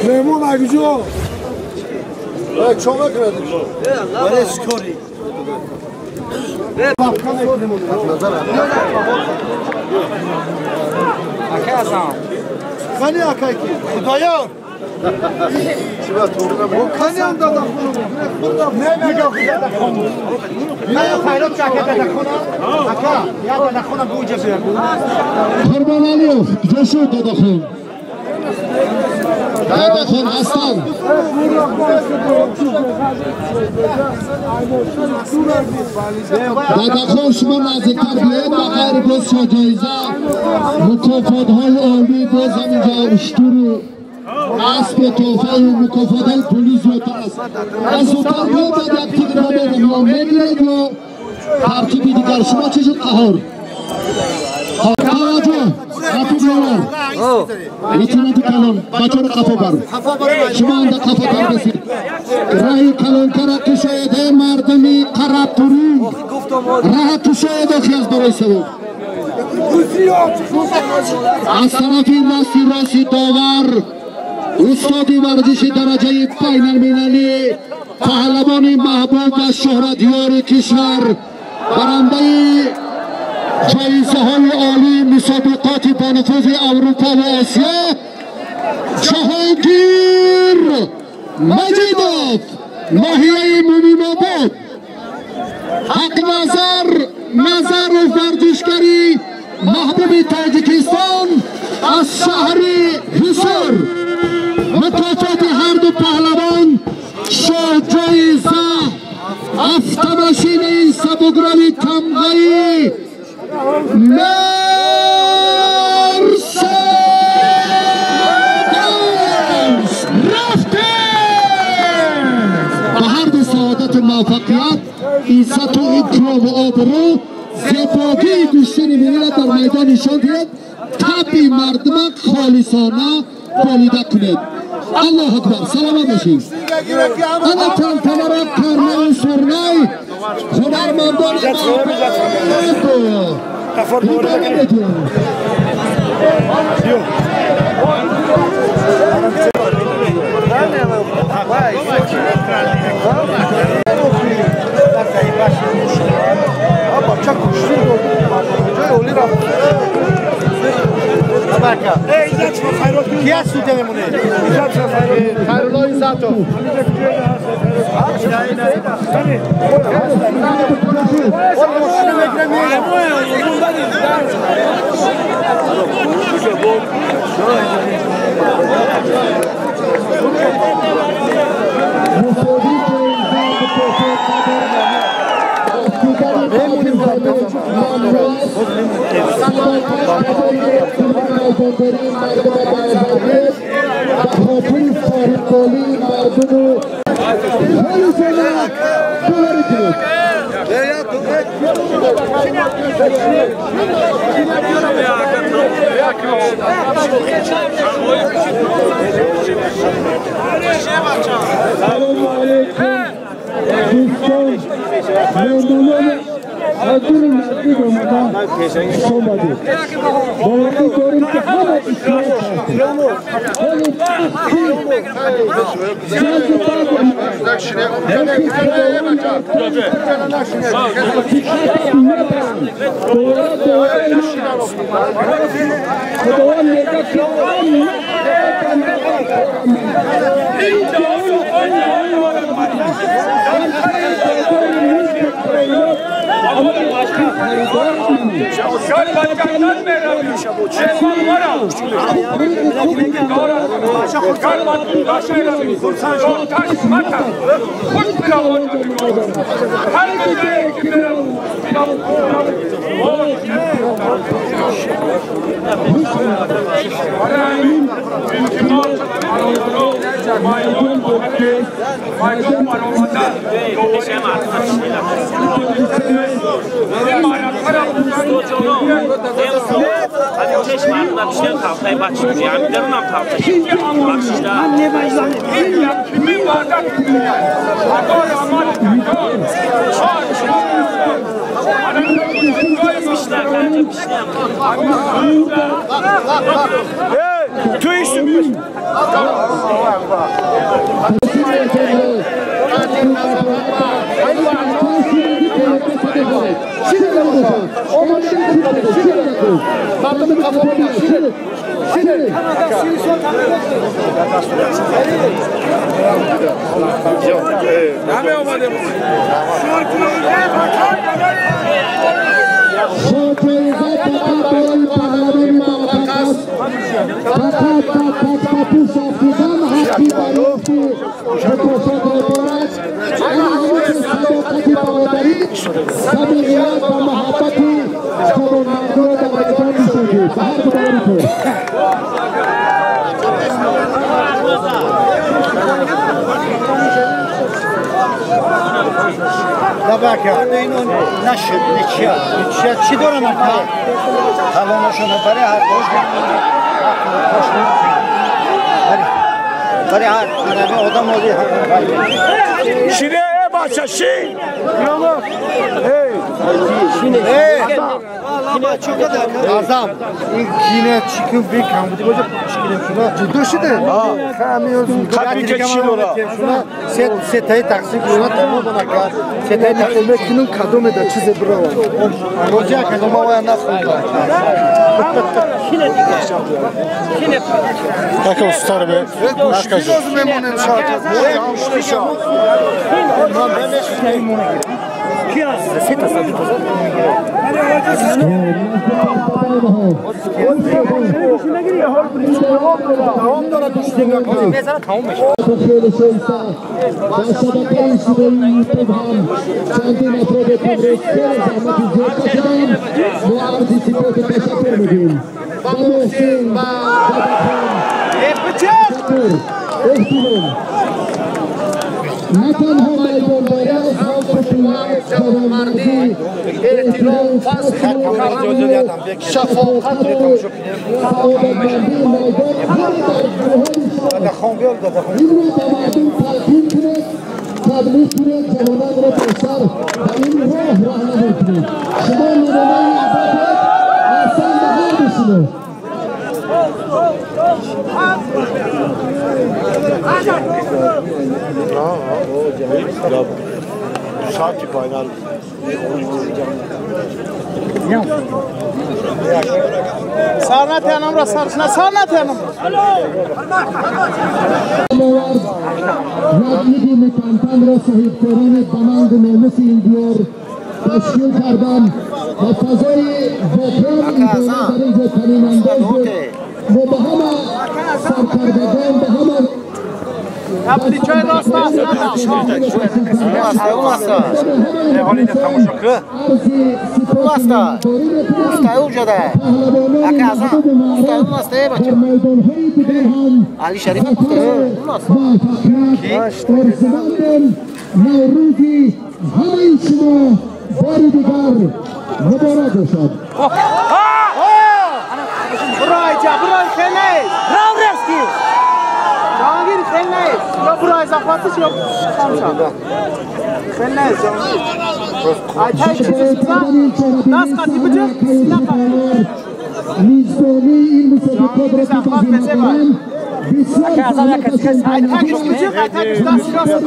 مهمون اگجا چون بکردی؟ ورسکوری خانی اکای کی؟ خدایا خانی هم دادا خونم نه میگه خدا خونم نه خیرات چاکه دادا خونم اکا یا دادا خونم بوجه بیار قربان علیوف کجا شد دادا خون؟ دادا خون هستن دادا خون شما نزدیکتر بیاید و غیر باز جایزه مکافات های عالی باز همینجا اشتور و اسب تحفه و مکافات های پولی زیادتر است. از زودتر بیاید بعد یک تیک را برم یا میگیرید یا ترتیبی دیگر. شما چه شد قهار؟ توجه رفیق یاران لطفاً کلان بچه رو قفا بر شما اند قفا تر بسید راهی کلانتر کشاید مردمی قرب توری راه کشاید آخی از برای سبب از طرف راستی داور استادی ورزش درجه بین المللی پهلوان محبوب و شهرتیار کشور برنده جایزه های عالی مسابقات بانفوذ اروپا و آسیا جهانگیر مجیدوف ناحیه مومین آباد حق نظر نظر و ورزشگری محبوب تاجیکستان از شهر حصار. مکافات هر دو پهلوان شاه جایزه افتماشین سبوگراوی تمغه‌ای مرسدس رفته به هر دو سعادت و موفقیت عزت و اکرام و آبرو زیبایی گوشتن ملی را در میدان نشان دهید. طبع مردم خالصانه بالیده کنید. الله اکبر. سلامت باشید. انا تنتنه را کرنه و سرنای هنرمندان کی از سوده میمونه؟ خیرالله عزتو سلام علیکم دوستان مهمانان از دور نزدیک آمدن خوش آمدید. باوری داریم که همه اسلام هستیم. خداوند میگه که Чӣ дорам ҳавонашона барои ҳар барои ҳар одам шире бача ши азам ин кине чӣ кун бекам буди боҷа шикинем шуна ҷудо шиде сетаи тақсим кунона тамом ака сетаи тақсим мекунам кадоме да чизе биравам роҷа кадома вая нахонда Така устар бе. Гӯшти мемонем шояд. نه تنها میدانداری هم جوانمردی احترام فضل و کرم شفاقت و سعادتمندی میدان این رو به مردم تلقین کنید، تبلیغ کنید، جوانان را بیشتر به این راه راهنمایی کنید. شما نمونه عبادت اصلا به هر بشینید. ساعتی فاینال سر نتیانم را سر نه سر نتیانم رقیبی متنتن را صاحبکاران بمنگ ناموس این دیار تشکیل کردن و فضای واقعا این دوره در اینجا تنین انداز شد. ما به همه سرکردگان به همه تبلیچای راست است نوروزی همه شما بار دیگر مبارک باشد. برای خیلی جهانگیر خیلی نیست یا برای زحمتش یا خامشان خیلی نیست جهانگیر ایتای چیزی سوزن دست قطی بجه سینه قطی جهانگیر زحمت بزه باید ایتاکش بجه ایتاکش دست راست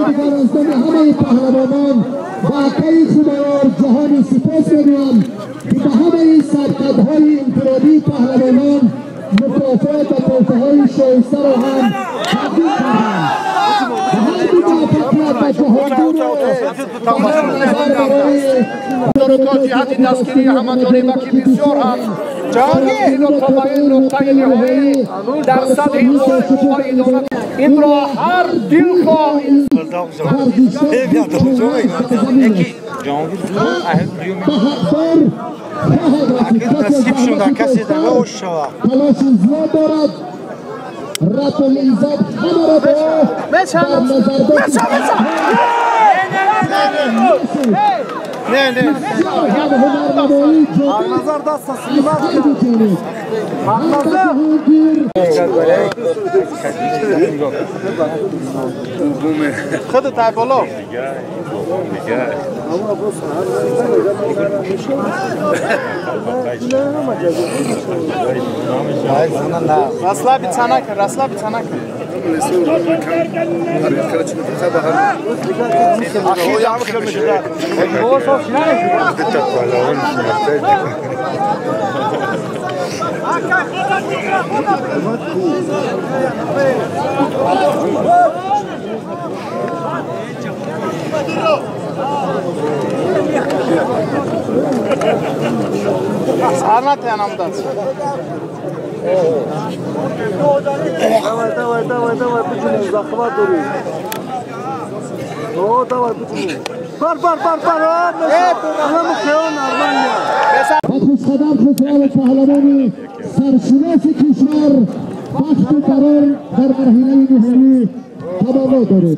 همه پهلوانان و اکای خدایار جهان سپاس می‌گویم که به همه سرقدهای انفرادی پهلوانان مکافات و تحفه‌های شایسته را هم تقدیم کردند. هر دو موفقیت و جهانگیر برای جهت دستگیری همه‌جانبه که بسیار هم جهانگیر تا به این نقطه نهایی در سطح ادامه این را هر دلخواه تلاش زیاد دارد. رب العزت همه را به نظر داشت. نه نه نظر دست خود تای بالا расслабить цанака, расслабить цанака. Давай, давай, давай, давай, почему захват дори? О, давай, почему? Пар, пар, пар, пар, нормально. خوشقدم خسرو پهلوان سرشناس کشور بخت قرار در مرحله نهایی تمنا دارد.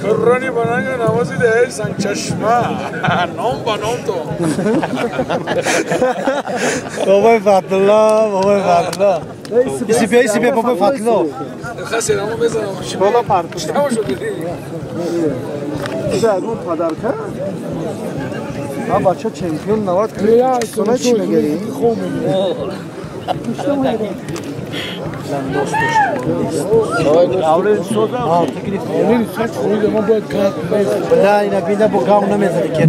کرانی بنانگ نوازی ده سنگ چشمه نام با نام تو بابای فضلالله بابای فضلالله ایسی بیا بابای فضلالله خاصی رامو بزنم بالا پرتو شد اون پدرکه ها بچه چمپیون 90 کیلو سونه چی میگیری؟ نه اینا بینه با گام نمیزنی که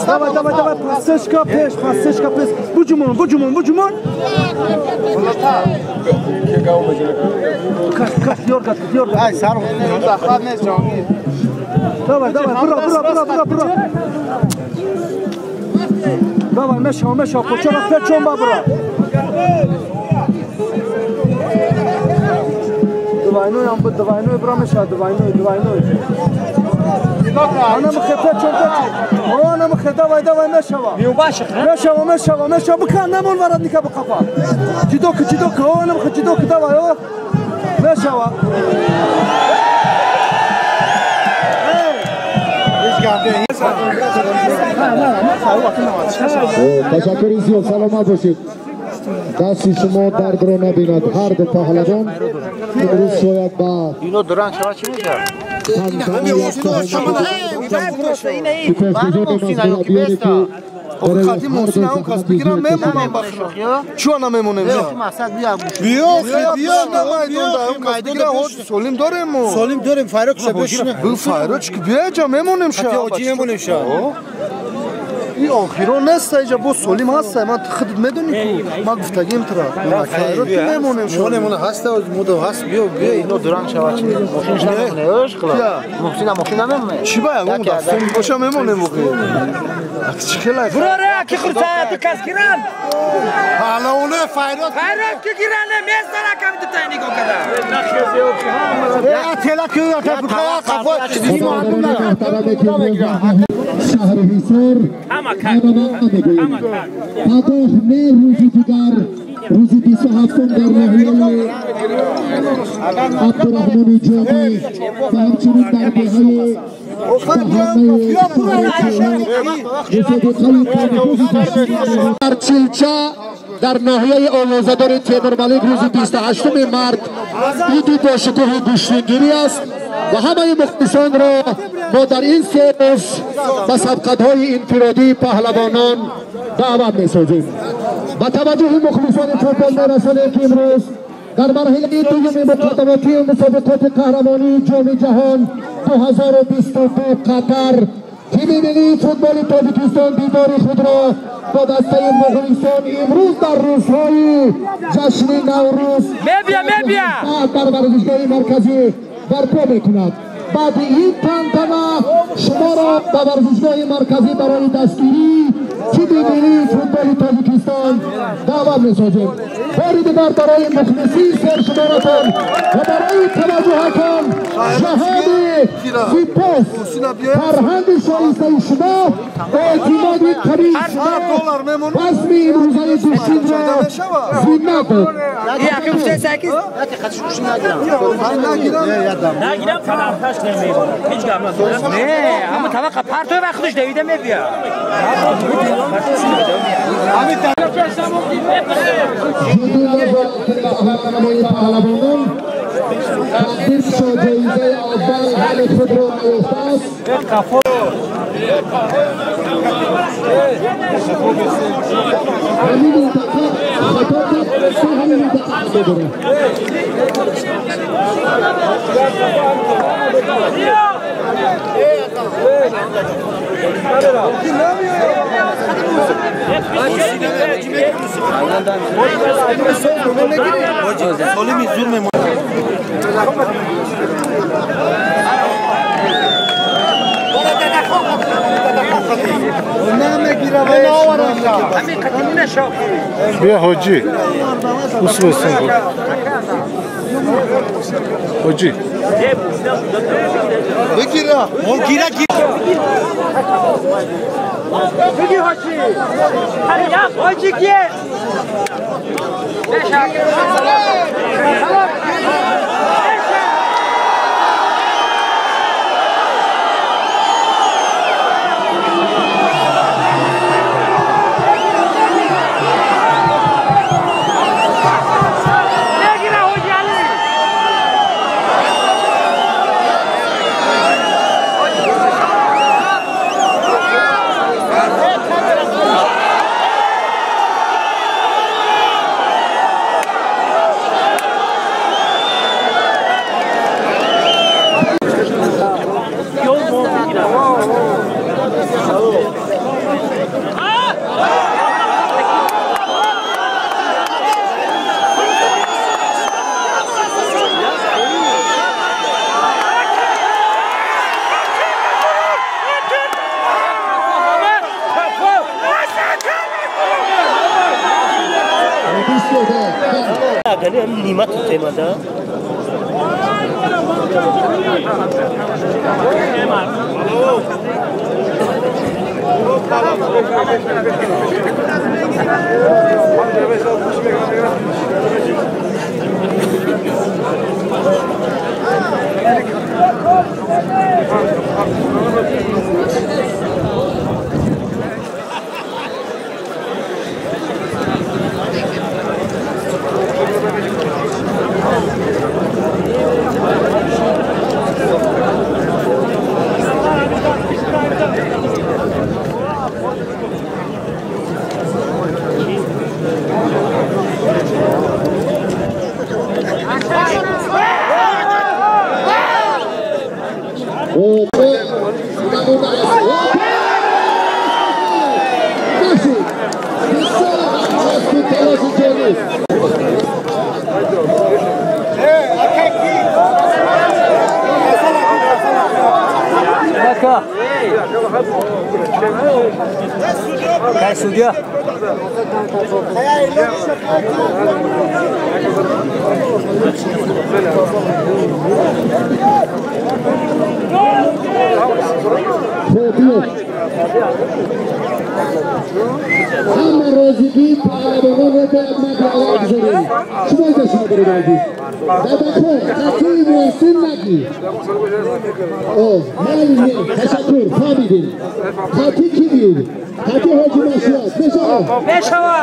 Давай, давай, давай, пасешка пеш, пасешка пеш. Буҷумон, буҷумон, буҷумон. Каш, каш, ёргат, ёргат. Ай, сар. Захват нест, ҷонгир. Давай, давай, бура, бура, бура, бура, бура. Давай, мешава, мешава, почара печон ба бура. Двойной, двойной, бура мешава, двойной, двойной. انا مخفت چون انا مخفت давай давай мешава мешава мешава мешава бикан намон варад ника бқафа ҷидок ҷидок ана мх ҷидок давай о мешава ташаккури зиёд саломат бошед дасти шумо дардро набинад ҳар ду паҳлавон имрӯз шояд ба ино дуранг шава чӣ мешавад خاطی محسن اون کس بگیرم میمونم بخشا چون نمیمونم بیا بیا نمیدونم اون کس بگیرم سالم داریم ما سالم داریم فایروک شبش فایروک بیا جا میمونیم شا خاطی میمونیم شا این آخرا نیست اینجا با سالم هست من خودت میدونی که ما گفتگیم ترا فایروک میمونیم شا میمونه هست مودو هست بیا بیا اینو درنگ شوا چی محسن نمیمونه اش خلا محسن محسن نمیمونه چی باید اون دستم باشه میمونه موقع براره کی خورده تو کس گیرن حالا اونه فایروک فایروک کی گیرن میزنه کم تو تا نگاه کردم تلا کی شهر حصار پگاه نه روزی دیگر روز 27 در ناحیه عبدالرحمن جامی و همچنین در دهه در چلچه در ناحیه آوازه‌دار تیمورملک روز 28 مارت عید با شکوه گوشتینگیری است و همه مخلصان را ما در این سه روز به سبقت‌های انفرادی پهلوانان دعوت می‌سازیم. با توجه مخلصان فوتبال می‌رسانیم که امروز дар марҳилаи дуюми муқаддамотии мусобиқоти қаҳрамонии ҷоми ҷаҳон 2022 Қатар тими миллии футболи Тоҷикистон дидори худро бо дастаи Моғулистон имрӯз дар рӯзҳои ҷашни Наврӯз дар варзишгоҳи марказӣ барпо мекунад. Баъди ин тантана шуморо ба варзишгоҳи марказӣ барои дастгирии тими миллии футболи Тоҷикистон даъват месозем. Бори дигар барои мухлисии сершуморатон ва барои таваҷҷӯҳатон ҷаҳони сипос. Фарҳанги шоистаи шумо эътимоди қавии шумо базми имрӯзаи гӯштинро зинат дод. Не, таваққа партои ва худаш давида мебия. ҷоизаи аввал ҳали худро наёфтааст. Ҳамин минтақа хато кард, то ҳамин минтақа хато дорад. بیا حاجی اسم حاجی بگیره گیره بگیر حاجی حاجی کیه؟ ҳама розигии паҳлавононро бояд ман ба аввал гузорем. Шумо иҷоза доред азиз. Бабахон, қатъи Муҳсин нагӣ. Майли, ташаккур, фаҳмидем. Қатъи кӣ буд? Қатъи ҳоҷи Машият. Мешава? Мешава!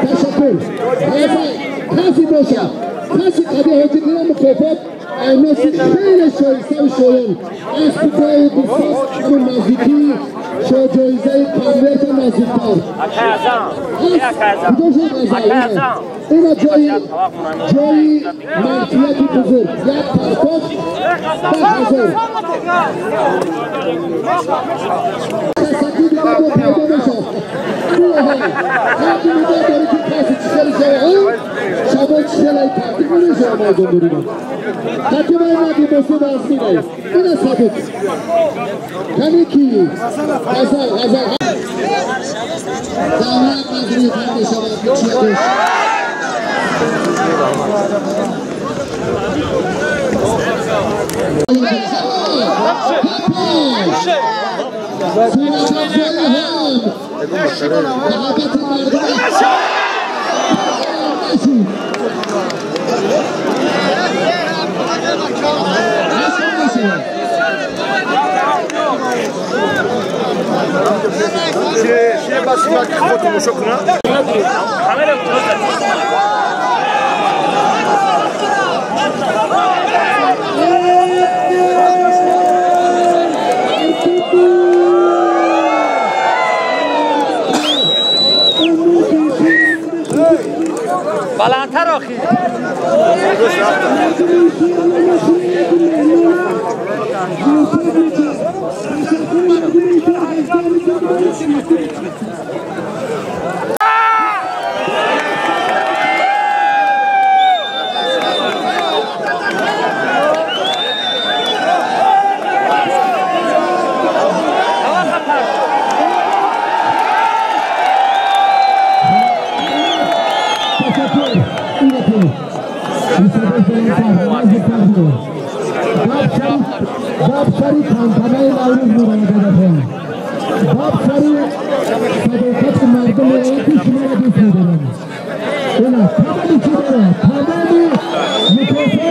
Ташаккур. Касе бошад, касе қатъи ҳоҷи гира мукофот аймоси хеле шоиставу шоён. Аспи бисоз ҳамун наздикии شجاعیزه پنبه نزدیکتر اینا جایی منفیت بزرگ یک پرتاب 10,000 تصدی دیگه با پیدا میشه هر دیگه داری که پاس چیزی شوه شما چیزی ترتیب نمیشه مردم داریم ترتیب ندیم بسید از میده این ثابت کمی کی غزل غزل دولت مجروح میشود چیزی بلندتر آخی باب سری تانتانه نوروز می‌رود باب سری صداقت مردم ایران شما را دوست می‌دارم. اینا تمامی چی داره؟ تمامی مکافات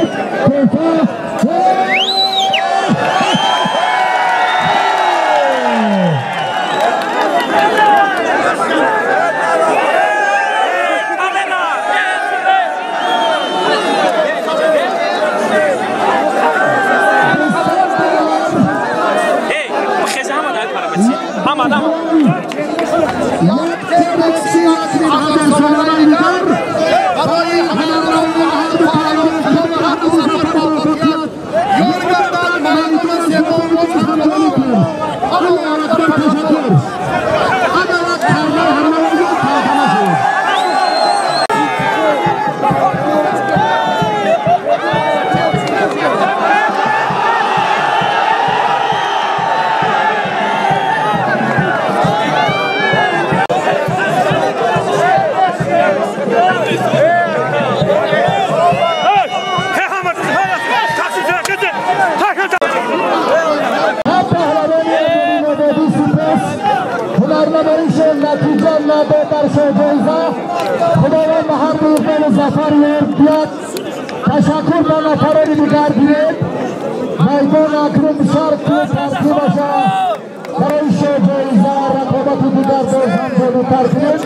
تحفه تشکر به نفران دیگر گیرید میدان اکنون بسیار خوب ترتیب است برای جایزه رقابت دیگر باز هم جلوتر کنیم.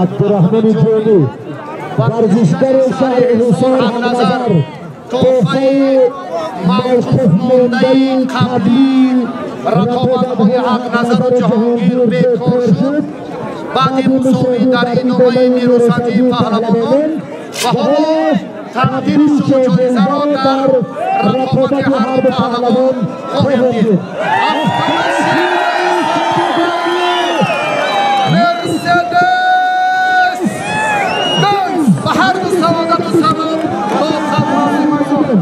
عبدالرحمن جولی ورزشگر شهر حصار همنظر تحفه موقف مانده قبلی رقابت‌های حق‌نظر و جهانگیر بیکار شد بعد مساوی در ادامه نیروسنجی پهلوانان و حالا تقدیم جایزه را در رقابت هر دو پهلوان خواهیم دید. مرسدس بنز به هر دو سعادت و سلام با قبول میدان.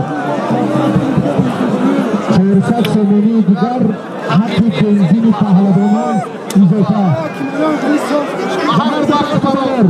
400 سومونی دیگر حق بنزین پهلوانان اضافه. هر وقت قرار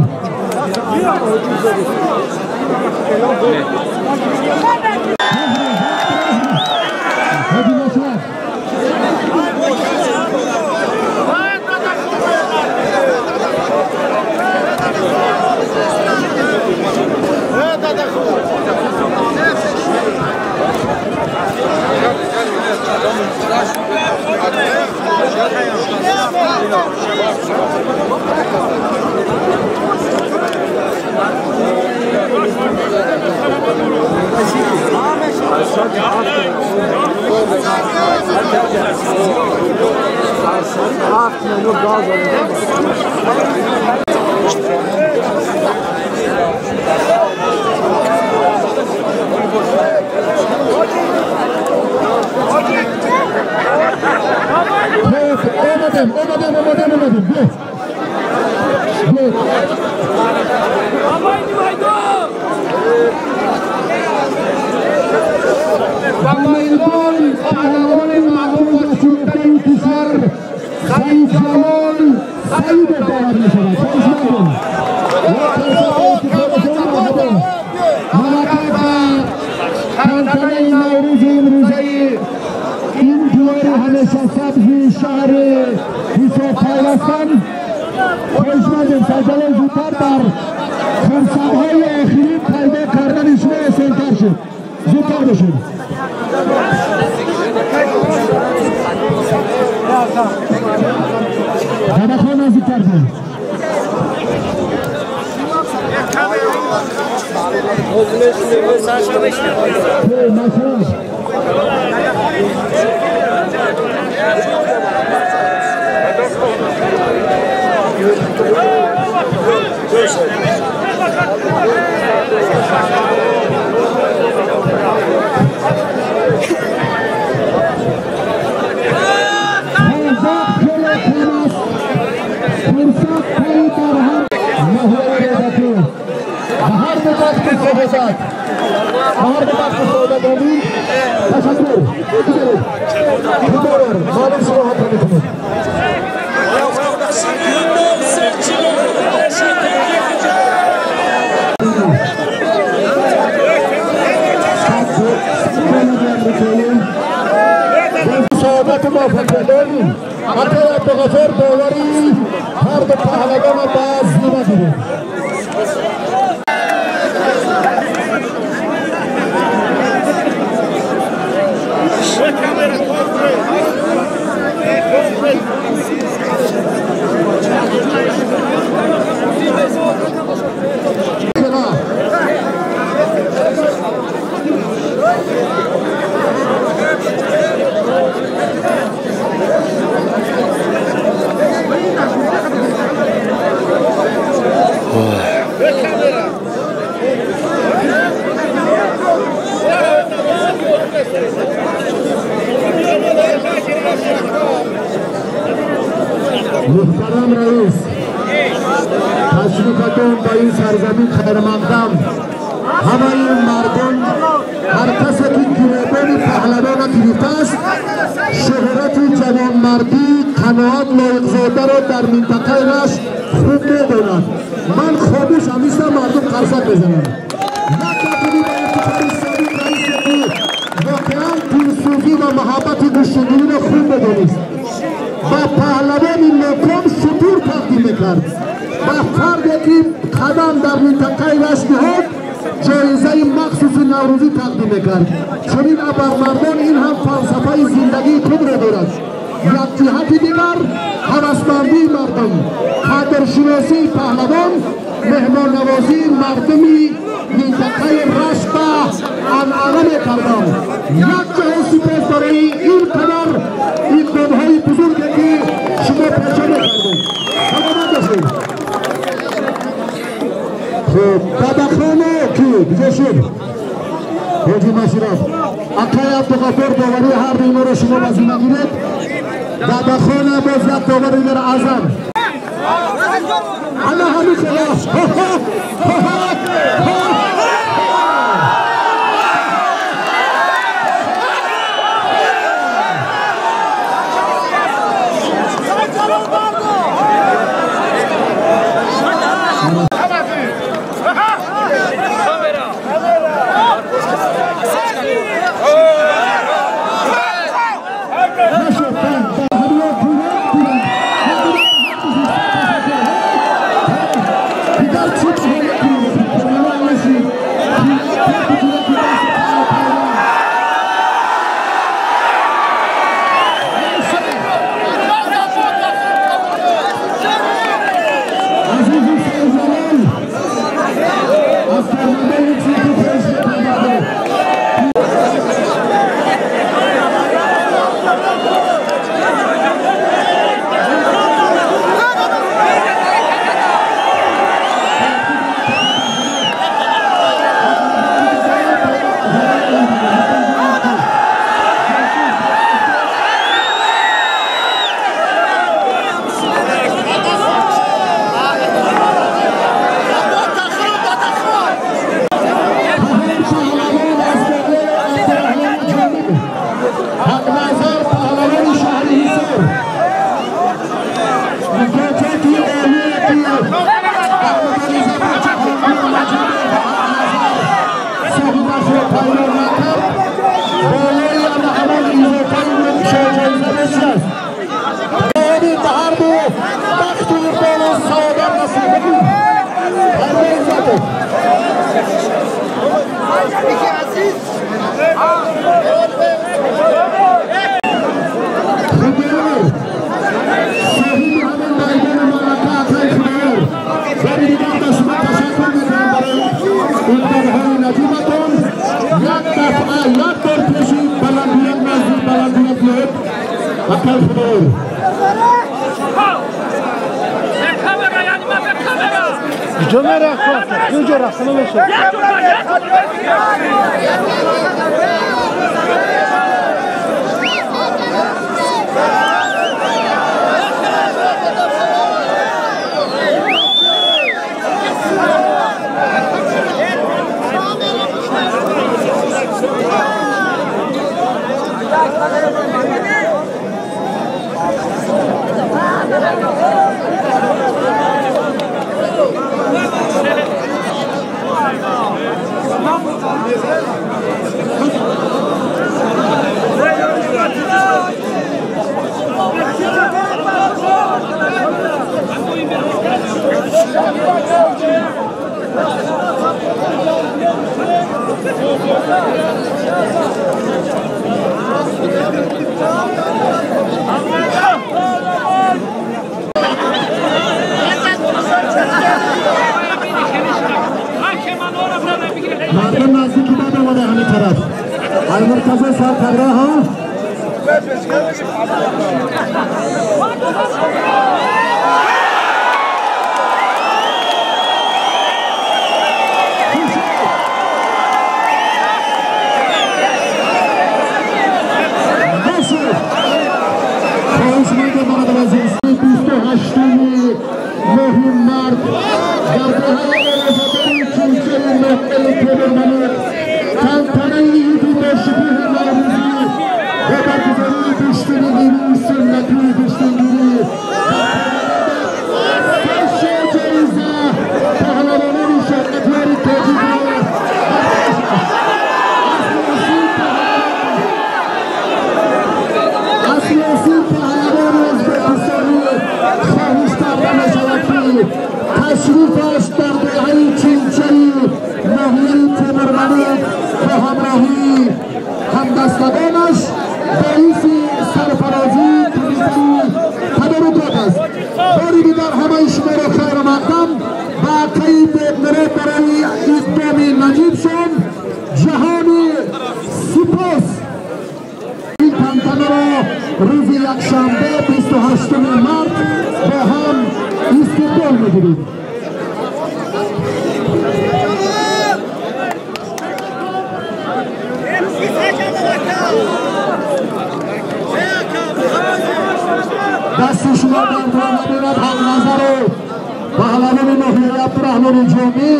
تنتنه نوروز امروزه این دیوار همیشه سبز شهر حصار پیوستن خوشمندیم سجل زودتر در فرصت‌های آخری پیدا کردن شما آسان‌تر شد. زودتر باشید. بابا نزدیکتر بود. محترم رئیس تشریفتون با این سرزمین خیر مقدم همه این مردم هر کسی که گریبان پهلوان گرفته است شهرت جوانمردی قناعت لایق زاده را در منطقه رشت خوب میداند. من خاموش همیشه مردم قرصک میزنم. یک با افتخار سابق رئیس که واقعا دلسوزی و محبت گوشتگیری را خوب بدانست با پهلوان ناکام سطور تقدیم میکرد و فردی که قدم در منطقه رشت نهاد جایزه مخصوص نوروزی تقدیم میکرد. چنین ابرمردان این هم فلسفه زندگی خود را دارد. یک جهت دیگر هوسمندی مردم، قدرشناسی پهلوان، مهمان نوازی مردمی منطقه رشت به عنعنه میکردند. یک جهان سپاس برای این قدر اقدامهای بزرگی که شما پیشه میکردید. سلامت باشید. خب باباخانو کی کجا شد؟ حاجی مشرف اقای عبدالغفار باوری هر دو اینا رو شما وزینه گیرید. باباخانه باز یک داوری در اعظم انا همین خلاص. کجا میره؟ کجا رفت نمیشه؟ مردم نزدیکی داد آمده همین طرف المرتضی سرپرده ها خواهشمند برادر عزیز 28 مهم مرد در دهه آزادی کوچه محل تیمورملک تنتنه عیدی با شکوه نوروزی و برگزاری کشتیگیری سنتی کشتیگیری سه جایزه پهلوانان شرکتیار تاجیک اصل پهلوان ازبکستانی خواهش کرده می‌شود که تشریفش در دهه چینچه‌ای ناحیه تیمورملک با همراهی همدستگانش باعث سرفرازی کمیته تدارکات است. باری دیگر همه شما را خیر مقدم و قید برای اقدام نجیبشان جهان سپاس. این تنتنه را روز یکشنبه 28 مارس با هم استقبال می‌گیریم. دست شما درد را نبیند حق نظر و پهلوان ناحیه عبدالرحمن جامی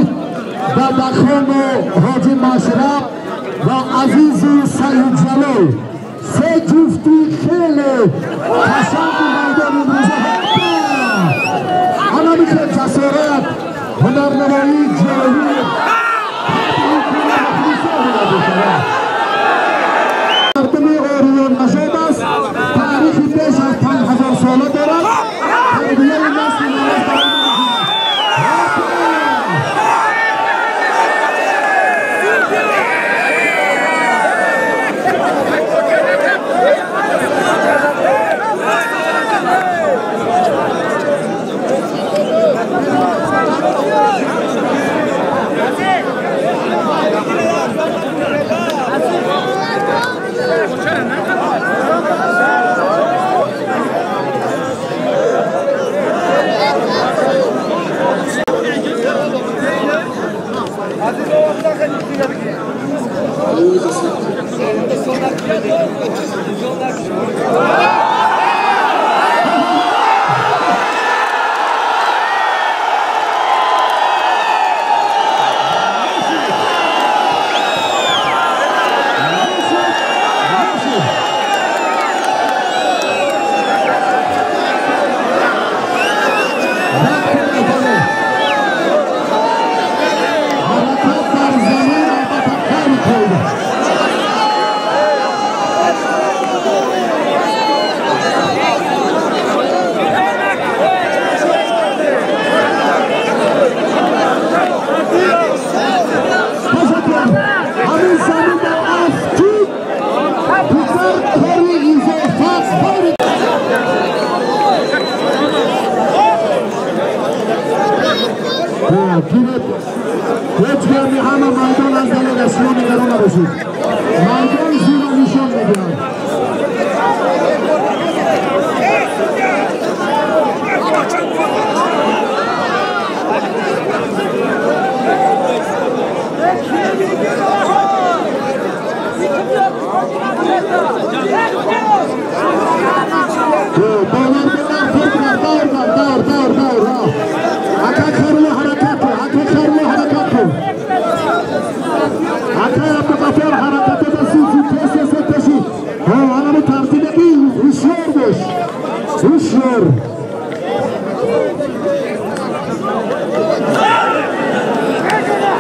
و دخان و حاجی مشرب و عزیز سعید جلال سه جفتی خیلی قشنگ میدان امروز همه میخواد جسارت هنرنمایی جالب مردم آریان نژاد است. تاریخ بیش از 5000 ساله دارد. تربیه نسل نو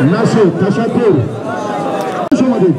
Нашуд, ташаккур. Хуш омадед.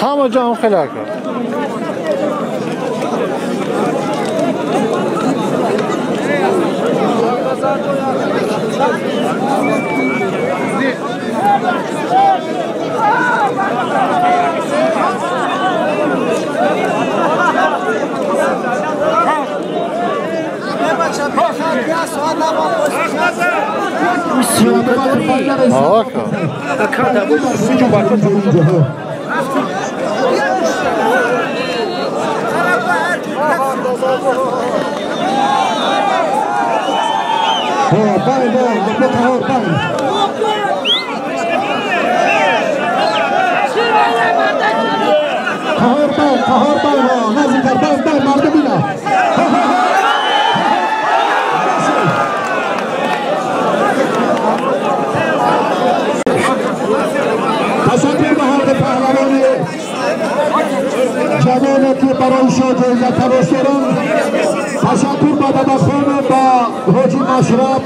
Ҳама ҷо ҳам хеле ака. تشکر با بابا خان با حاجی مشرب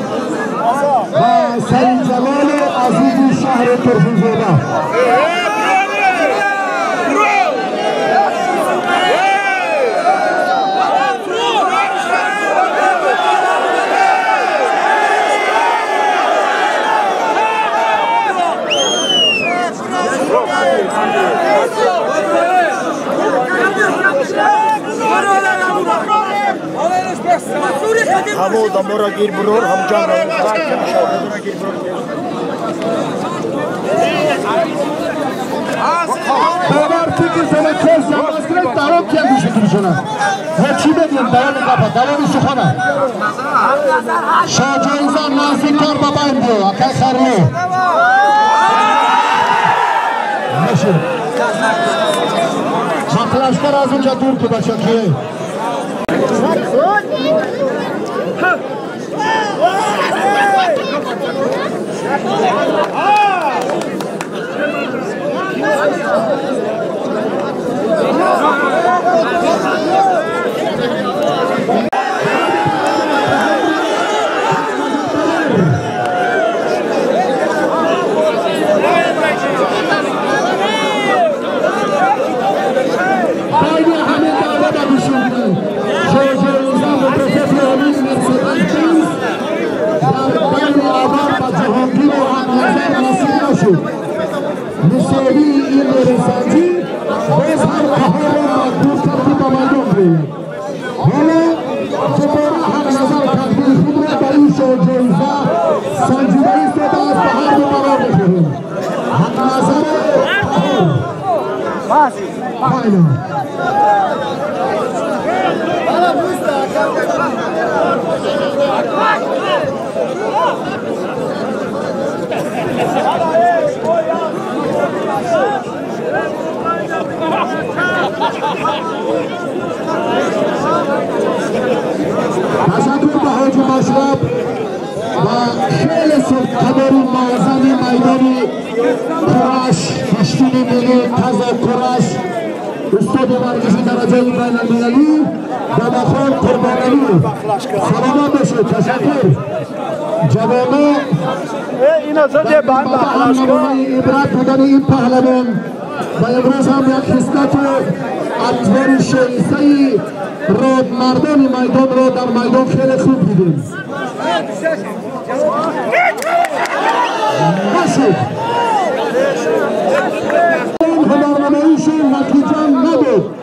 و سعید جلال عزیز شهر ترفیزاده. همو دمورا گیر برور هم جان باور فکر سنه چه زمان کرد درام که گوشه کنه و چی بگیم درام قبا درام سخنه شاجایزه نزدیکتر بابا این بیو اکای خرلو نشد مخلشتر از اونجا دور که بچه کیه تشکر به حاج مشرب و خیلی سرقدر معظم میدان کرش کشتین ملی تزا کرش استاد ورزش درجه بین المللی بابا خان قربانعلی سلامت باشید. تشکر جوانا عبرت بودن این پهلوان و امروز هم یک خصلت اطوار شایسته راد مردان میدان را در میدان خیلی خوب دیدیم. نشد این هنرنماییشون نتیجه نبود.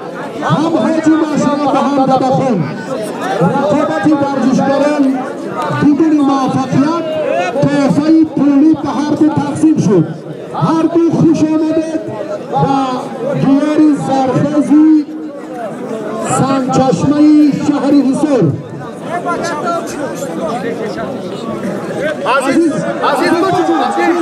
هم حاجی مشرف و هم باباخان رقابت ورزشکاران بدون موفقیت تحفه پولی به هر دو تقسیم شد. هر دو خوش آمدید و دیار زرخیزی Сангчашмаи шаҳри Ҳисор. Азиз, Азиз, Азиз.